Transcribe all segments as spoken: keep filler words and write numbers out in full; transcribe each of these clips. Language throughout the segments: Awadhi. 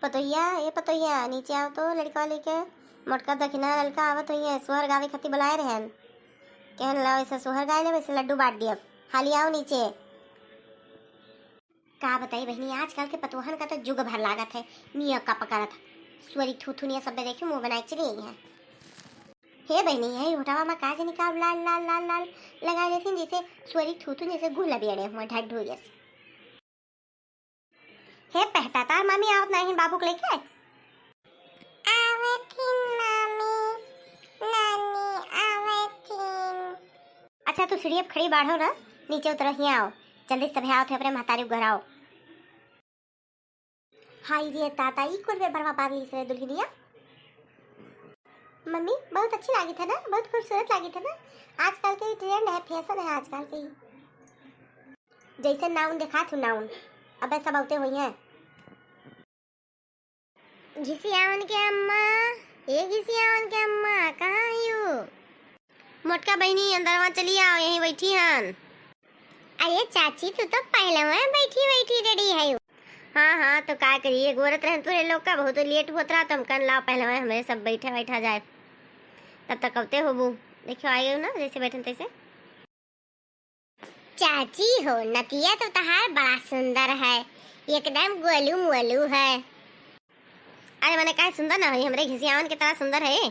पतोहिया, ए पतोहिया, नीचे आओ तो, लड़का लेके। मोटका दखिना लड़का आवत होइहैं, सोहर गावे खातिर बुलाए रहन। कहन, "लाओ, ऐसे सोहर गाए ले, वैसे लड्डू बांट दियब। हाली आओ नीचे।" का बताई बहिनी, आजकल के पतोहन का तो जुग भर लागत है, मियाँ का पकड़त। सुअरी थूथुनिया सब देखे मुँह बनाए चली आई हैं। हे बहिनी, यही होठवा में का जानी का लाल, लाल, लाल, लाल लगाए लेथिन, जैसे सुअरी थूथुन जैसे गुल बियड़े हुए ढाई ढोरियस। हे पहटा, तार मामी आवत नाहीं बाबू के लेके? आवत हिन मामी, नानी आवत हिन। अच्छा, तू सीढ़ी पे खड़ी बाढ़ो ना, नीचे उतरो, हियाँ आओ। जल्दी से सभे आवत है, अपने महतारी को घर आओ। हाय रे दादा, ई कौन बे बरवा बांध ली से दुल्हनिया? मम्मी, बहुत अच्छी लागी थे ना, बहुत खूबसूरत लागी थे ना। आजकल के ई trend है, fashion है आजकल के ई। जैसे नाउन देखा थू नाउन, अबे सब औते होइहैं। घिसियावन के अम्मा, ए घिसियावन के अम्मा, कहाँ हयू? मोटका बहिनी, अंदरवा चली आओ, यहीं बैठी हन। अरे चाची, तू तो पहलवा बैठी बैठी ready हयू। हाँ, हाँ, तो का करी, ये गोरत रहन तोरे लोग का बहुत late होत रहा, तो हम कहन लाओ पहलवा हमरे सब बैठे बैठा जाए, तब तक औते होबू। देखियो, आ गयो ना, जैसे बैठन तैसे। चाची हो, नतिया तो तहार बड़ा सुंदर है, एकदम गोलू मोलू है। अरे मने काहे सुंदर ना होई, हमरे घिसियावन के तरह सुंदर है,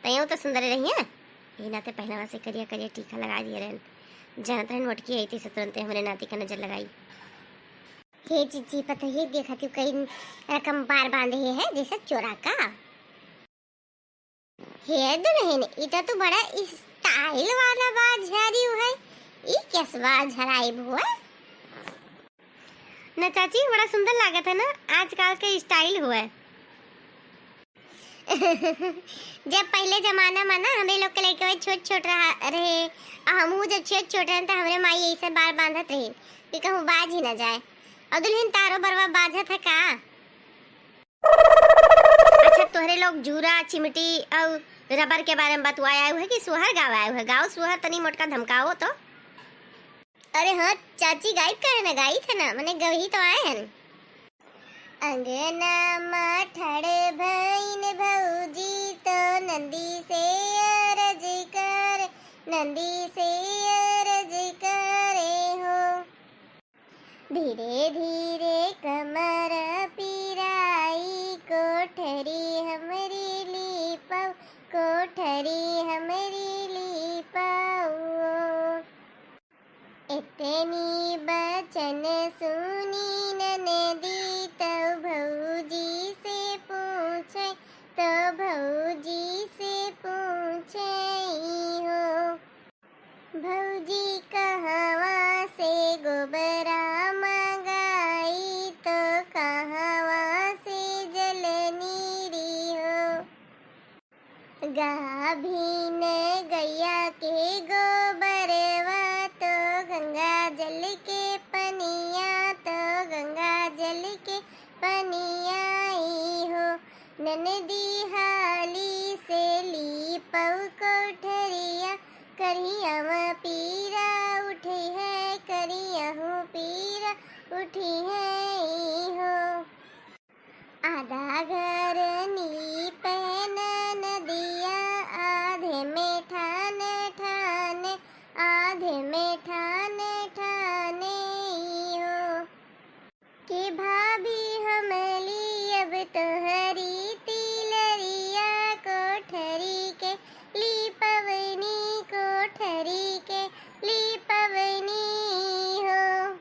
तैयो तो सुंदर रही है। यही नाते पहलवा से करिया करिया टीका लगा दिए रहन, जानत रहन मोटकी आई थी से तुरंते हमरे नाती का नजर लगाई। हे जीजी, पतोही देखा तू कई रकम बार बांधे है, जैसे चोरा का। हे दुल्हन, ई तो तू बड़ा style वाला बाल झारी है, ई कैस बाल झराई हुआ? न चाची, बड़ा सुंदर लागत है ना, आजकल के style हुआ। जब पहले जमाना में ना हमरे लोग के लड़के छोट छोट रहा रहे, आ हमहू जब छोट छोट रहन तो हमरे माई ऐसे बाल बांधत रही कि कहूँ बाज ही ना जाए। और दुल्हन, तारो बरवा बाजत है का? अच्छा, तोहरे लोग जूरा, चिमटी और रबर के बारे में बतवाए आए हुए कि सोहर गावे आए हुए? गाओ सोहर, तनी मोटका धमकाओ तो। अरे हाँ चाची, गाइब काहे ना, गाई थे ना, मने गवही तो आए हैं। अंगना मा ठाड़े भईन भौजी तो नंदी से अरज कर, नंदी से अरज करे हो। धीरे धीरे कमर पिराई, कोठरी हमरी लीपव, कोठरी हमरी लीपव। इतनी बचन सुनी ननदी, तब भौजी से पूछे, तो भौजी से पूछे हो। भौजी कहवा से गोबरा मंगाई, तो कहवा से जलनीरी हो। गाभिन गैया के गोबरवा, तो गंगा जल के पनिया, तो गंगा जल के पनिया ई हो। ननदी हाली से लीपव कोठरिया, करिया मा पीरा उठे है, करिया हूँ पीरा उठे है ई हो। आधा घर नीपे ननदिया, आधे में ठान ठाने, आधे में ठान ठाने ई हो। कि भाभी हमली अब तोहरी तिलरिया, कोठरी के लीपवनी, कोठरी के लीपवनी हो।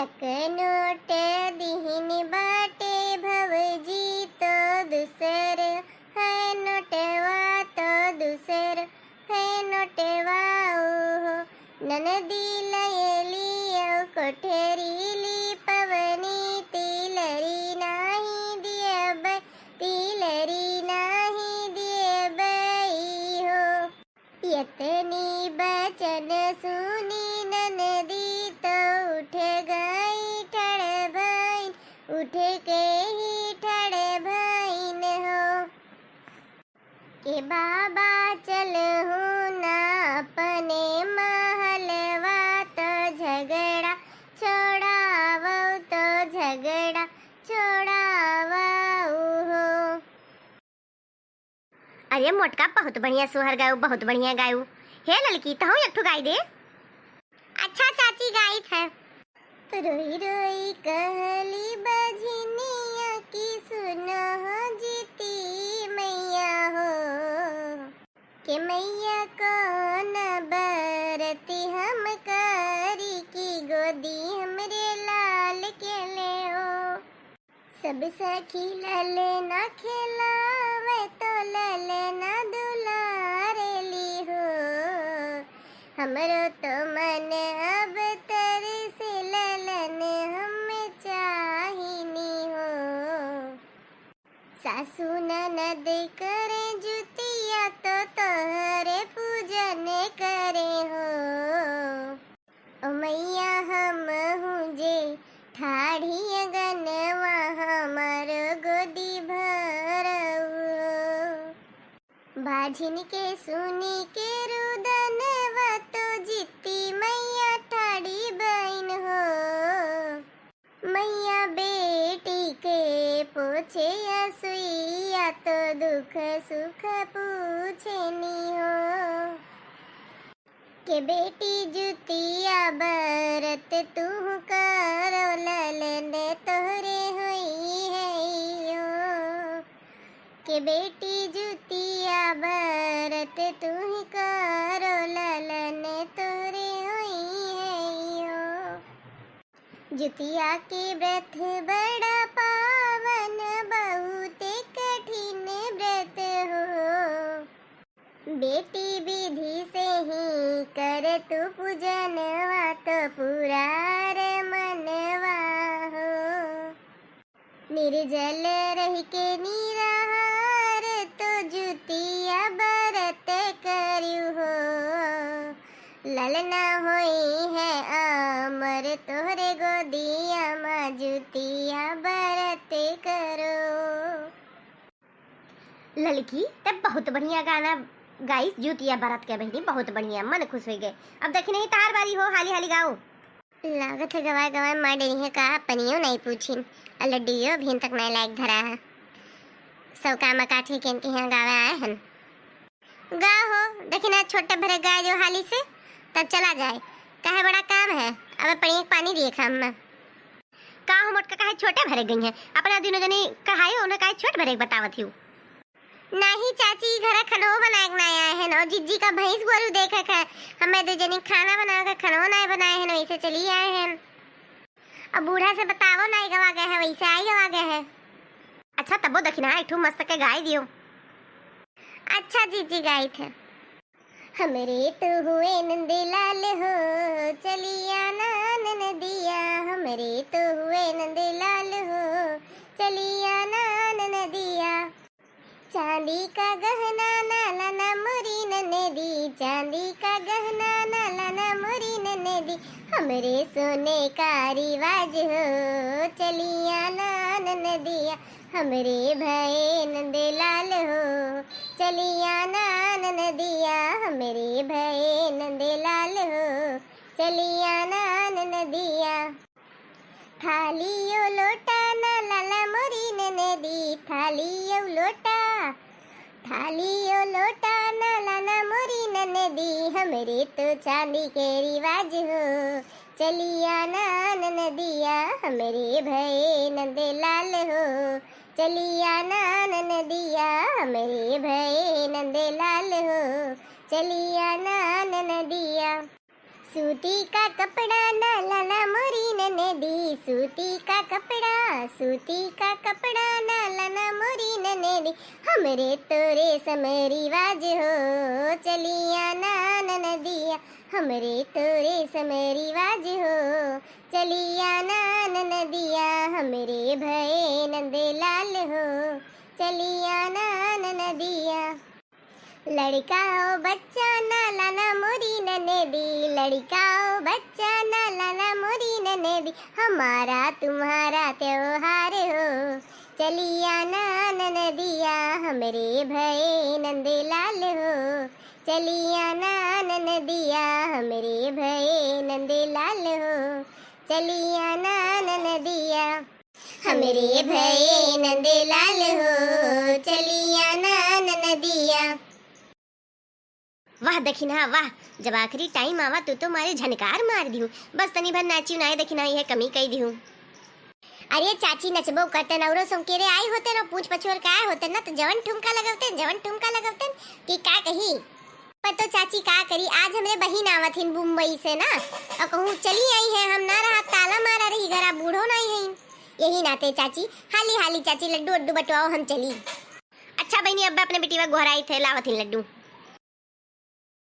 एक नोट दिहिन बाटे भवजी, तो दूसर है नोटवा, तो दूसर है नोटवा ओहो। ननदी लयली औ कोठरी लीपवनी, तिलरी नाही दियबै, तिलरी नाही दियबै हो। यतनी बचन सुनी ननदी, तो उठ गई ठड़ भईन, उठ के ही ठड़ भईन हो। के बाबा चलहु ना अपने महलवा, तो झगड़ा छोड़ावो, तो झगड़ा छोड़ावो ए मोटका, बहुत बढ़िया सोहर गायू, बहुत बढ़िया गायू। हे ललकी, तहूँ एक ठो गाई दे। अच्छा चाची, गाइत है। रोई रोई कहली बझिनिया कि सुनो हो जिती मैया हो, के मैया कौन बरती हम करी कि गोदी हमरे लाल के लेओ। सब सखी ललना खेलावे तो ललना दुलारेली हो। हमरो तो मन अब तरसे ललन हम चाहिनी हो। सासू ननद करे जुतिया तो तोहरे पूजन करे हो। ओ मैया हमहूँ जे ठाढ़ी अगनवा हमर गोदी भरऊ। बाझिन के सुनी के रुदनवा तो जिती मैया ठाढ़ी बइन हो। मैया बेटी के पोछे असुइया तो दुख सुख पूछेनी हो। के बेटी जुतिया बरत तू करो ललन तोहरे होई है यो। के बेटी जुतिया बरत तू करो ललन तोहरे होई है यो। जुतिया के व्रत बड़ा पावन, बहुते कठिन व्रत हो। बेटी विधि से ही कर तू पूजनवा तो पूरा रे मनवा हो। निर्जल रहि के निराहार तो जुतिया बरत करिउ हो। ललना होई है अमर तोहरे गोदिया मा जुतिया बरत करो। ललकी, तब बहुत बढ़िया गाना गाइस जुतिया बरत के बहिनी, बहुत बढ़िया, मन खुश होइ गए। अब देखी नहीं तार बारी हो, हाली हाली गाओ। लागत है गवाए गवाए मार डरी है का, पनियो नहीं पूछिन, और लड्डुओ अभिन तक नहीं लायक धरा है। सब काम काठी के इनके यहाँ गावे आए हन। गा हो, देखी ना छोटे भरे गाय जो हाली से, तब चला जाए, काहे बड़ा काम है, अब पनिया के पानी दिए खाम में। का हो मोटका, काहे छोटे भरे गई है, अपना दुनो जनी कहाई उन्हें काहे छोट भरे के बतावत हिउ। नाही चाची, घर खानो बनाए के ना आए हैं, और जिज्जी का भैंस गोरू देखे के, हमें दो जनी खाना बनावे के खानो ना बनाए हैं, वैसे चली आए हैं। अब बूढ़ा से बतावो ना, गवा गए हैं, वैसे आई गवा गए हैं। अच्छा, तबो दखिना एक ठो मस्त के गाय दियो। अच्छा जीजी, गाई थे। हमरे तो हुए नंदलाल हो, चलिया ना ननदिया, हमरे तो हुए नंदलाल हो, चलिया ना ननदिया। चांदी का गहना ना लाना मोरी ननदी, चांदी का गहना ना लाना मोरी ननदी, हमरे सोने का रिवाज हो, चलिया ना ननदिया, हमरे भए नंदलाल हो, चलिया ना ननदिया, हमरे भए नंदलाल हो, चलिया ना ननदिया। थाली यो लोटा ना लाना मोरी ननदी, थाली यो लोटा, थाली यो लोटा ना लाना मोरी ननदी, हमरे तो चांदी के रिवाज हो, चलिया ना ननदिया, हमरे भए नंदलाल हो, चलिया ना ननदिया, हमरे भए नंदलाल हो, चलिया ना ननदिया। सूती का कपड़ा ना लाना मोरी ननदी, सूती का कपड़ा, सूती का कपड़ा ना लाना मोरी ननदी, हमरे तो रेशम रिवाज हो, चलिया ना ननदिया, हमरे तो रेशम रिवाज हो, चलिया ना ननदिया, हमरे भए नंदलाल हो, चलिया ना ननदिया। लड़का हो बच्चा ना लाना मोरी ननदी, लड़का हो बच्चा ना लाना मोरी ननदी, हमारा तुम्हारा त्योहार हो, चलिया ना ननदिया, हमरे भए नंदलाल हो, चलिया ना ननदिया, हमरे भए नंदलाल हो, चलिया ना ननदिया। हमरे भए नंदलाल हो, चलिया ना ननदिया। वाह दखिनहा वाह, जब आखिरी टाइम आवा तू तो मारे झनकार मार दिहू। बस तनी भर नाची नाए दखिनहा, यह कमी कई दिहू। अरे चाची, नचबो करते न, औरो संकेरे आई होते न, पूछ पछोर का होते न, तो जवन ठुमका लगवते, जवन ठुमका लगवते कि का कही। पर तो चाची का करी, आज हमरे बहिन आवत हिन मुंबई से ना, और कहूँ चली आई है, हम ना रहा, ताला मारा रही घरा, बूढ़ो नहीं है। यही नाते चाची, हाली हाली चाची लड्डू उड्डू बटवाओ, हम चली। अच्छा बहिनी, अब अपने बेटीवा गोहराई थे, लावत हिन लड्डू।